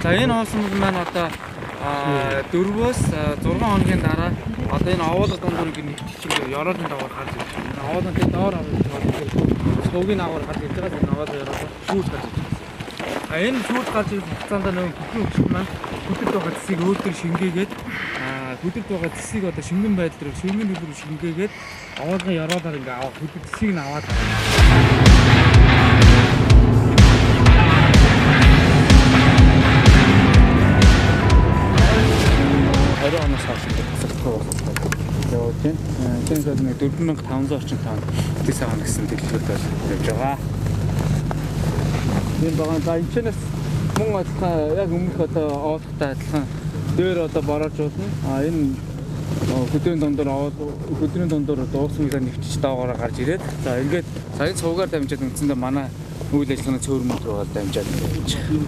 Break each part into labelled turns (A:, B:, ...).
A: За энэ уусан маань одоо 4-өөс 6 хоногийн дараа одоо энэ овоолго дундуур ингэ нэвтчих ингэ ёроолын дагуур гарч ирж байна. Энэ овоолгын доор авч байгаа сувгийн агуур гарч ирж байгаа. Энэ овоолго ёроолоо шүүж гарч ирж байна. А энэ шүүж гарч ирэх хугацаанд нөгөө бүхэн өчт маань хөдөлд байгаа цэсийг өөр төр шингээгээд хөдөлд байгаа цэсийг одоо шингэн байдал руу шингэн төлөв шингээгээд овоолгын ёроолоор ингэ авах хөдөл цэсийг нь аваад оноос хойш босгохгүй явж байна. Энэ бол нэг 4500 орчим тонн тэс авна гэсэн төлөвлөлт бол явж байгаа. Энэ байгаа. За энэ чэнэс мөн адилхан яг өмнөх одоо оолохтой адилхан дээр одоо бороож болно. А энэ хөдрийн дундуур оол хөдрийн дундуур дуусмалаа нэвчиж доогоороо гарч ирээд за ингээд сая цуугаар дамжаад үндсэндээ манай үйл ажиллагааны цөөрмөд рүү дамжаад явж байгаа.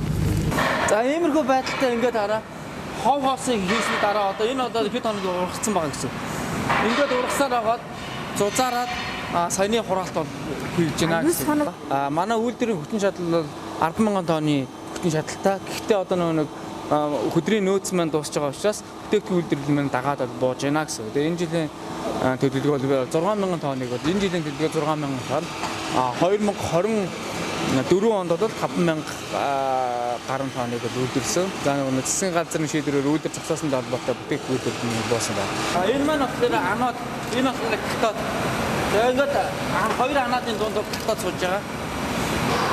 A: За иймэрхүү байдалтай ингээд хараа хов хоосыг хийсний дараа одоо энэ одоо хэд хоног ургацсан байгаа гэсэн. Ингээд ургасаар агаад зузаараад саяны хураалт бол хийж байна гэсэн. Манай үйлдвэрийн хүчин чадал бол 10,000 тонны хүчин чадалтай. Гэхдээ одоо нэг хөдрийн нөөц маань дуусч байгаа учраас бүтээгдэхүүн үйлдвэрлэл маань дагаад бол бууж байна гэсэн. Тэгээ энэ жилийн төлөвлөгөө бол 6,000 тонныг бол энэ жилийн төлөвлөгөө 6,000 тонн. 2024 онд бол 5,000 гаруй тонныг бол үйлдвэрлэсэн. За нэг засгийн газрын шийдвэрээр үйлдвэр зогсоосонтой холбоотой бүтээгдэхүүн үйлдвэрлэл нь буусан байна. Энэ маань болохоор анод, энэ болохоор катод. Тэгээ ингээд хоёр анодын дунд катод сууж байгаа.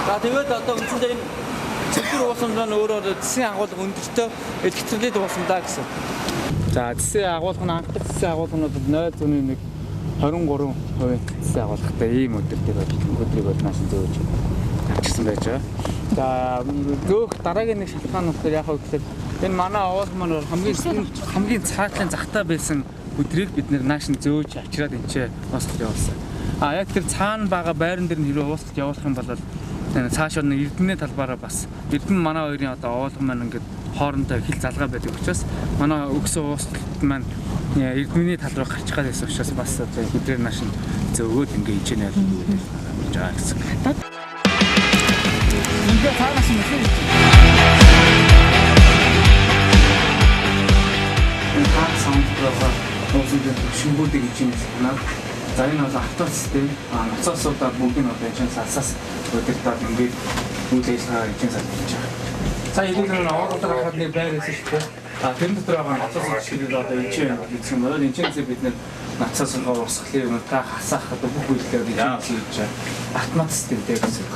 A: За тэгээд одоо үндсэндээ энэ цэвэр уусамжаа нь өөрөөр зэсийн агуулга өндөртэй электролит уусамдаа гэсэн. За зэсийн агуулга нь анх зэсийн агуулга нь бол 0.1 23% зэсийн агуулгатай ийм өдрийг бол нааш зөөж авчирсан байж байгаа. За зөөх дараагийн нэг шалтгаан нь болохоор яг хөө гэхээр энэ манай овоол маань хамгийн цаатлын захтай байсан өдрийг бид нэр нааш нь зөөж авчираад энэ ч уусгалт явуулсан. А яг тэр цаана байгаа байран дээр нь хэрвээ уусгалт явуулах юм бол цаашаа нэг Эрдэнэ талбараа бас Эрдэнэ манай хоёрын одоо овоолго маань ингээд хоорондоо хил залгаа байдаг учраас манай өгсөн уусгалт маань Эрдэнэний тал руу гарч байгаа гэсэн учраас бас одоо өдрээр нааш нь зөөгөөд ингээд хичээнэ болж байгаа гэсэн. Ингээд цаанаас нь машин ирж байна. Энэ таг саундтрага уусны шингүүдийг хичээнэ санаа. За энэ бол автомат систем. Ноцоосуудаа бүгд нь одоо энэ салсаас удирдаад ингээд үйл ажиллагаа хичээн сал хийж байгаа. За хэдүүлээ нэг оолоор харахад нэг байр байсан шүү дээ. Тэр дотор байгаа ноцоос жишээлбэл одоо энэ чинь гэсэн юм бол энэ чинь бид нэр ноцоосынхаа урсгалыг унтаа хасаах одоо бүх үйлдэлээр энэ чинь хийж байгаа. Автомат системтэй гэсэн үг.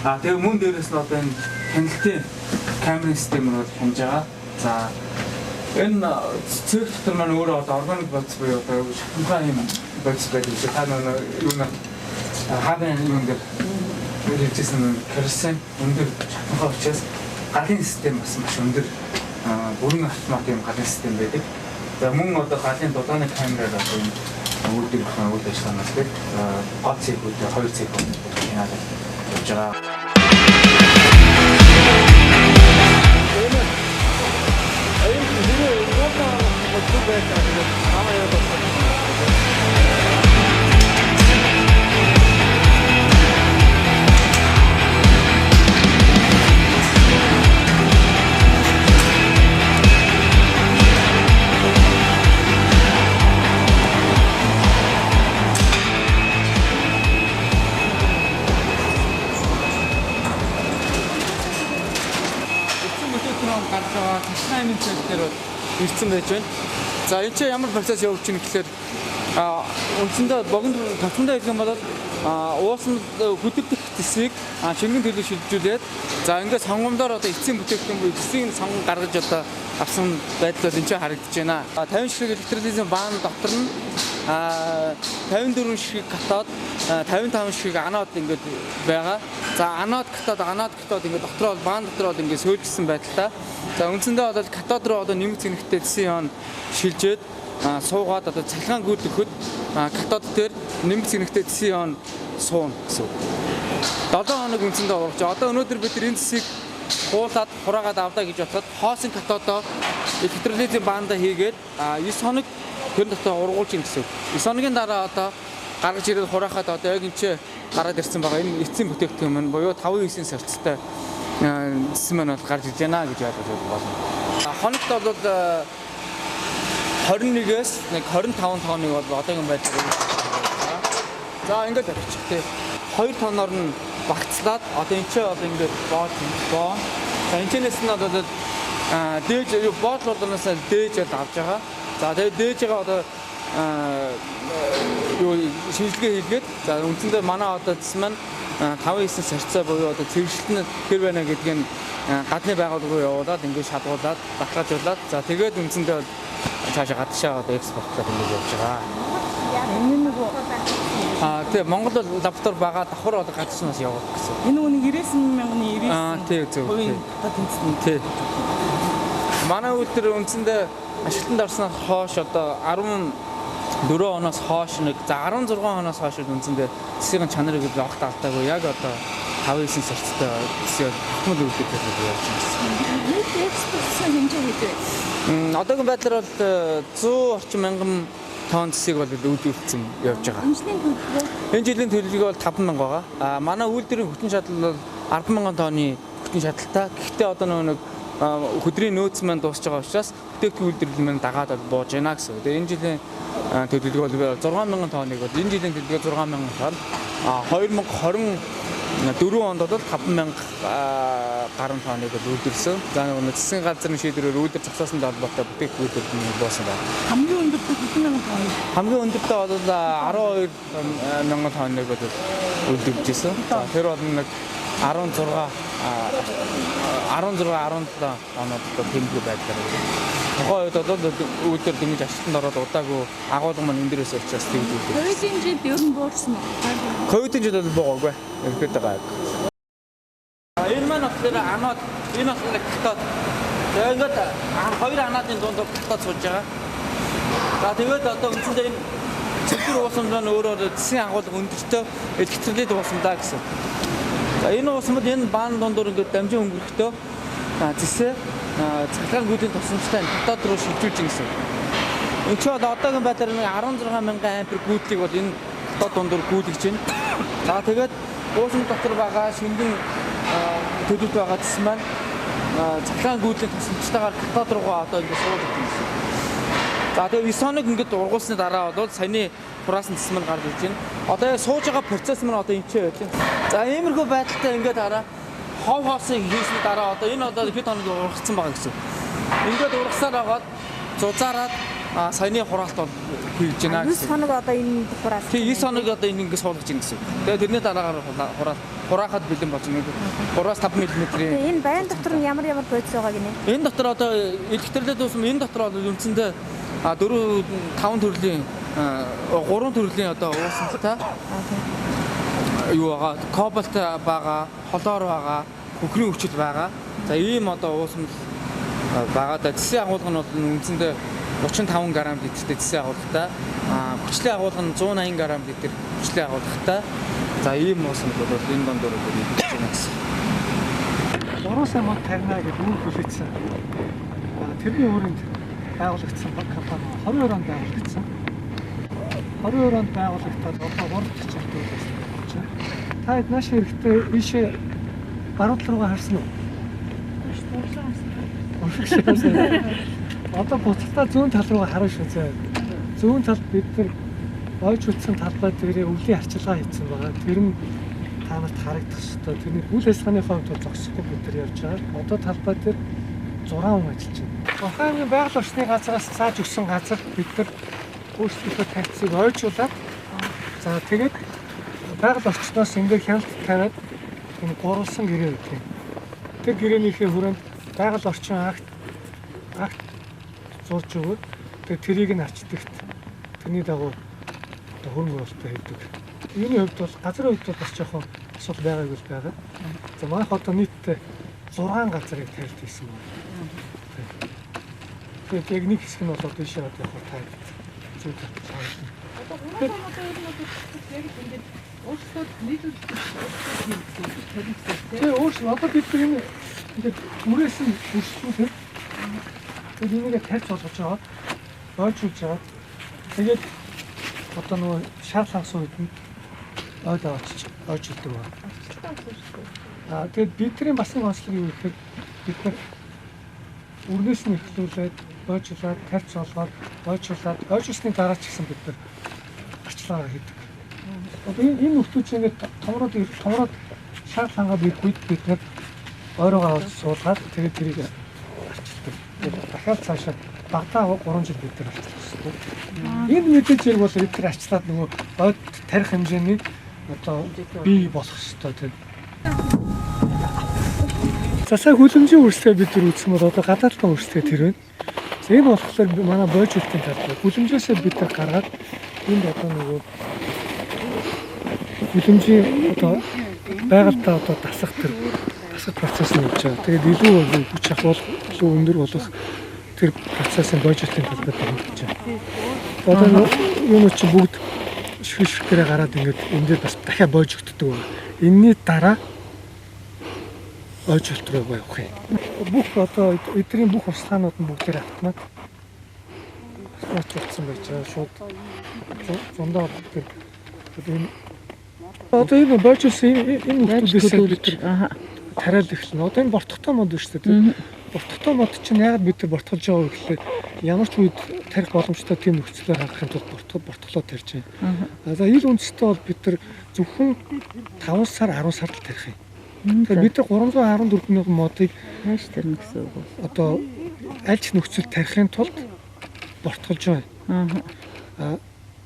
A: Тэгээ мөн дээрээс нь одоо энэ хяналтын камерын системээр бол хянаж байгаа. За энэ цех дотор маань өөрөө одоо органик бодис буюу одоо шатамхай юм бодис байдаг. Та нэг юу нэг хааны юм дээр хэлжсэн керосин өндөр шатамхай учраас галын систем бас маш өндөр бүрэн автомат юм галын систем байдаг. За мөн одоо галын дулааны камераар одоо энэ үйлдвэрлэлийн үйл ажиллагаанаас тэг гол цехүүд хоёр цех хянаад явж байгаа. Энэ ирсэн байж байна. За энэ чинь ямар процесс явуулж байна гэхээр үндсэндээ богино товчондоо хэлэх юм бол уусан хөдөлгөх зэсийг шингэн төлөв шилжүүлээд за ингээд сонгомдоор одоо эцсийн бүтээгдэхүүн буюу зэсийг сонгон гаргаж одоо авсан байдал бол энэ чинь харагдаж байна. 50 ширхэг электролизм баан дотор нь 54 ширхэг катод, 55 ширхэг анод ингээд байгаа. За анод катод ингээд дотроо баан дотроо ингээд сөөлжсөн байдалтай. За үндсэндээ бол катод руу одоо нэмэгц гэнэгтэй зэсийн ион шилжээд суугаад одоо цахилгаан гүйлгэхэд катод дээр нэмэгц гэнэгтэй зэсийн ион сууна гэсэн үг. 7 хоног үндсэндээ ургаж. Одоо өнөөдөр бид энэ зэсийг хуулаад хураагаад авлаа гэж бодоход хоосон катодоо электролизм баанда хийгээд 9 хоног тэр дотор ургуулж ин гэсэн үг. 9 хоногийн дараа одоо гаргаж ирээд хураахад одоо яг энэ ч гараад ирсэн байгаа. Энэ эцсийн бүтээгдэхүүн буюу 5-9 сорцтой цэс маань бол гарч иж байна гэж ойлгож болно. Хоногт бол 21-ээс нэг 25 тонныг бол одоогийн байдлаар байна. За ингээд авчих тий. 2 тонноор нь багцлаад одоо энэ ч бол ингээд боож боо. За энэ чэнэс нь бол дээж боол болгоноос дээж бол авч байгаа. За тэгээд дээжээ одоо юу шинжилгээ хийлгээд за үндсэндээ манай одоо цэс маань 5-9 сарцаа буюу одоо цэвэршилт нь хэр байна гэдгийг гадны байгууллага руу явуулаад ингээд шалгуулад баталгаажуулаад за тэгээд үндсэндээ бол цаашаа гадшаа одоо экспортлоод ингээд явж байгаа.
B: Энэ нөгөө
A: тий Монгол бол лаборатори байгаа давхар одоо гадшнаас явуулах гэсэн.
B: Энэ нөгөө 99,099
A: Аа тий зөв.
B: Хувийн дотоод тэнцсэн.
A: Тий. Манай үйлдвэр үндсэндээ ашиглалтанд орсноос хойш одоо 14 оноос хойш нэг за 16 оноос хойш үндсэндээ цэсийн чанарыг л огт алдаагүй яг одоо 5-9 сарцтай цэсийг тогтмол үйлдвэрлэл явж байна гэсэн.
C: Нийт экспортын хэмжээ хэд вэ?
A: Одоогийн байдлаар бол 100 орчим мянган тонн цэсийг бол үйлдвэрлэсэн явж байгаа.
C: Энэ жилийн төлөвлөгөө
A: Энэ жилийн төлөвлөгөө бол 5,000 байгаа. А манай үйлдвэрийн хүчин чадал бол 10,000 тонны хүчин чадалтай. Гэхдээ одоо нөгөө нэг хөдрийн нөөц маань дуусч байгаа учраас бүтээгдэхүүн үйлдвэрлэл маань дагаад бол бууж байна гэсэн. Тэгээ энэ жилийн төлөвлөгөө бол 6,000 тонныг бол энэ жилийн төлөвлөгөө 6,000 тонн. А 2024 онд бол 5,000 гаруй тонныг бол үйлдвэрлэсэн. За нөгөө засгийн газрын шийдвэрээр үйлдвэр зогсоосонтой холбоотой бүтээгдэхүүн үйлдвэрлэл нь буусан байна.
B: Хамгийн өндөртэй хэдэн мянган тонн?
A: Хамгийн өндөртэй бол 12,000 тонныг бол үйлдвэрлэж исэн. За тэр бол нэг 16 17 оноод одоо тэмдэг байдлаар. Тухайн үед бол үйлдвэр дөнгөж ажилтнанд ороод удаагүй агуулга маань өндөрөөс учраас тэгж үйлдвэр.
C: ковидын жилд ер нь буурсан уу?
A: Ковидын жил бол буугаагүй. Ерөнхийдөө гайгүй. Энэ маань болохоор анод, энэ болохоор катод. Тэгээ ингээд хоёр анодын дунд катод сууж байгаа. За тэгээд одоо үндсэндээ энэ цэвэр уусамж маань өөрөөр цэсийн агуулга өндөртэй электролит уусамдаа гэсэн. За энэ уусмал энэ баан дундуур ингээд дамжин өнгөрөхдөө цэсээ цахилгаан гүйлийн тусламжтай катод руу шилжүүлж гэсэн. Энэ чи бол одоогийн байдлаар нэг 16,000 ампер гүйдлийг бол энэ катод дундуур гүйлгэж байна. За тэгээд уусам дотор байгаа шингэн төлөвт байгаа цэс маань цахилгаан гүйлийн тусламжтайгаар катод руугаа одоо ингээд суулгах юм гэсэн. За тэгээд 9 хоног ингээд ургуулсны дараа бол саяны хураасан цэс маань гарч ирж байна. Одоо яг сууж байгаа процесс маань одоо энэ ч байж байна. За иймэрхүү байдалтай ингээд хараа хов хоосыг хийсний дараа одоо энэ одоо хэд хоног ургацсан байгаа гэсэн. Ингээд ургасаар агаад зузаараад саяны хураалт бол хийж байна гэсэн.
C: 9 хоног одоо энэ хураалт.
A: Тий 9 хоног одоо энэ ингээд суулгаж байна гэсэн. Тэгээд тэрний дараагаар хураалт хураахад бэлэн болж байна. 3-5 мм-ийн.
C: Энэ байн дотор нь ямар ямар бодис байгаа гинэ?
A: Энэ дотор одоо электролит ус энэ дотор бол үндсэндээ 4 5 төрлийн 3 төрлийн одоо уусамжтай юу байгаа, кобальт байгаа, хлор байгаа, хөхрийн хүчил байгаа. За ийм одоо уусмал байгаа. Да цэсийн агуулга нь бол үндсэндээ 35 г литртэй цэсийн агуулгатай. Хүчлийн агуулга нь 180 г литр хүчлийн агуулгатай. За ийм уусмал бол энэ дондор бол идэж байна гэсэн.
D: 3 сая мод тарина гэж үр хүлээсэн. Тэрний өрөөнд байгуулагдсан компани 22 онд байгуулагдсан. 22 онд байгуулагдаад одоо 3 дахь жилд болж байна. Та хэд нааш эрэхтэй ийшээ баруун тал руугаа харсан уу? Урагшаа харсан. Одоо буцалтаа зүүн тал руугаа харна шүү зээ. Зүүн талд бид нар ойжуулсан талбай дээрээ өвлийн арчилгаа хийсэн байгаа. Тэр нь та нарт харагдах ёстой. Тэрний үйл ажиллагааны хувьд бол зогсохгүй бид нар явж байгаа. Одоо талбай дээр 6 хүн ажиллаж байна. Бурханы байгаль орчны газраас зааж өгсөн газар бид нар өөрсдийнхөө тавьцыг ойжуулаад за тэгээд байгаль орчноос ингээд хяналт тавиад энэ гурвалсан гэрээ өгдөг. Тэр гэрээнийхээ хүрээнд байгаль орчин акт зурж өгөөд тэгээд тэрийг нь арчдагт тэрний дагуу одоо хөрөнгө оруулалтаа хийдэг. Юуны хувьд бол газрын хувьд бол бас жоохон асуудал байгааг бол байгаа. За манайх одоо нийтдээ 6 газрыг тавилт хийсэн байна. Тэгээд яг нэг хэсэг нь бол одоо ийшээ одоо яг тавилт зүй тавилт.
B: Одоо 3 тонн ер нь бол яг ингээд өөрсдөө нийлүүлэлт хийх
D: Тийм өөрсдөө одоо бид нар энэ ингээд үрээс нь өрсөлдүүлээд тэгээд энийгээ тарьж болгож аваад ойжуулж аваад тэгээд одоо нөгөө шар хагас үед нь ойл авчиж ойжуулдаг байна. Тэгээд бидний бас нэг онцлог юу гэхээр бид нар өрнөөс нь эхлүүлээд бойжуулаад, тарьц олгоод, бойжуулаад, бойжуулсны дараа ч гэсэн бид нар арчилгаа хийдэг. Одоо энэ нөхдүүд ингээд томроод шар лангаа бид үед бид нар ойрогоо авч суулгаад тэгээд тэрийг арчилдаг. Дахиад цаашаа багтаа 3 жил бид нар арчлах хэрэгтэй. Энэ мэдээж хэрэг бол бид нар арчлаад нөгөө ойд тарих хэмжээний одоо бий болох хэрэгтэй тийм. За сая хүлэмжийн үйлчлэгээ бид нар үзсэн бол одоо гадаадхан үйлчлэгээ тэр байна. За энэ болохоор манай бойжуултын талбай. Хүлэмжээсээ бид нар гаргаад энд одоо нөгөө хүлэмжийн одоо байгальдаа одоо дасах тэр дасах процесс нь явж байгаа. Тэгээд илүү хүч ахуул, илүү өндөр болох тэр процессын бойжуултын талбайд хангаж байгаа. Одоо юунууд чи бүгд ширхэг ширхгээрээ гараад ингээд энэ дээр бас дахиад бойжигддаг байна. Энэний дараа ойжуулт руу явах юм. Бүх одоо эдний бүх урсгаанууд нь бүгдээр автомат болсон байж байгаа. Шууд зундаа тэр энэ одоо энэ бойжуулсан энэ нөхцөлөөсөө бид тариал эхэлнэ. Одоо энэ бортготой мод шүү дээ. Бортготой мод чинь яагаад бид нар бортголж байгаа вэ гэхлээр ямар ч үед тарих боломжтой тийм нөхцлөөр хангахын тулд бортголоо тарьж байна. За ил үндэстэй бол бид нар зөвхөн 5 сар 10 сард л тарих юм. Тэгэхээр бид нар 314 мянган модыг
B: яаж тарина гэсэн үг вэ?
D: Одоо аль ч нөхцөл тарихын тулд бортголж байна.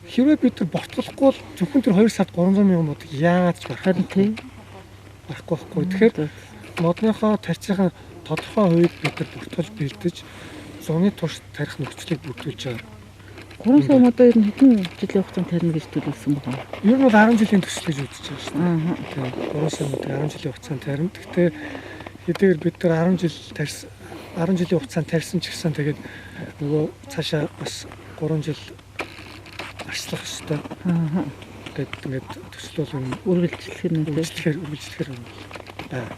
D: Хэрвээ бид нар бортголохгүй бол зөвхөн тэр 2 сард 300 мянган модыг яагаад ч барах
B: тийм
D: барахгүй байхгүй. Тэгэхээр модныхоо тарьцын тодорхой хувийг бид нар бортгол бэлдэж зуны турш тарих нөхцөлийг бүрдүүлж байгаа.
B: 3 сая модоо ер нь хэдэн жилийн хугацаанд тарина гэж төлөвлөсөн байна?
D: Ер нь бол 10 жилийн төсөл гэж үзэж байгаа шүү дээ. 3 сая модыг 10 жилийн хугацаанд тарина. Гэхдээ хэдийгээр бид нар 10 жил тарьсан 10 жилийн хугацаанд тарьсан ч гэсэн тэгээд нөгөө цаашаа бас 3 жил арчлах ёстой. Тэгээд ингээд төсөл бол
B: үргэлжлэхээр
D: үргэлжлэхээр байна.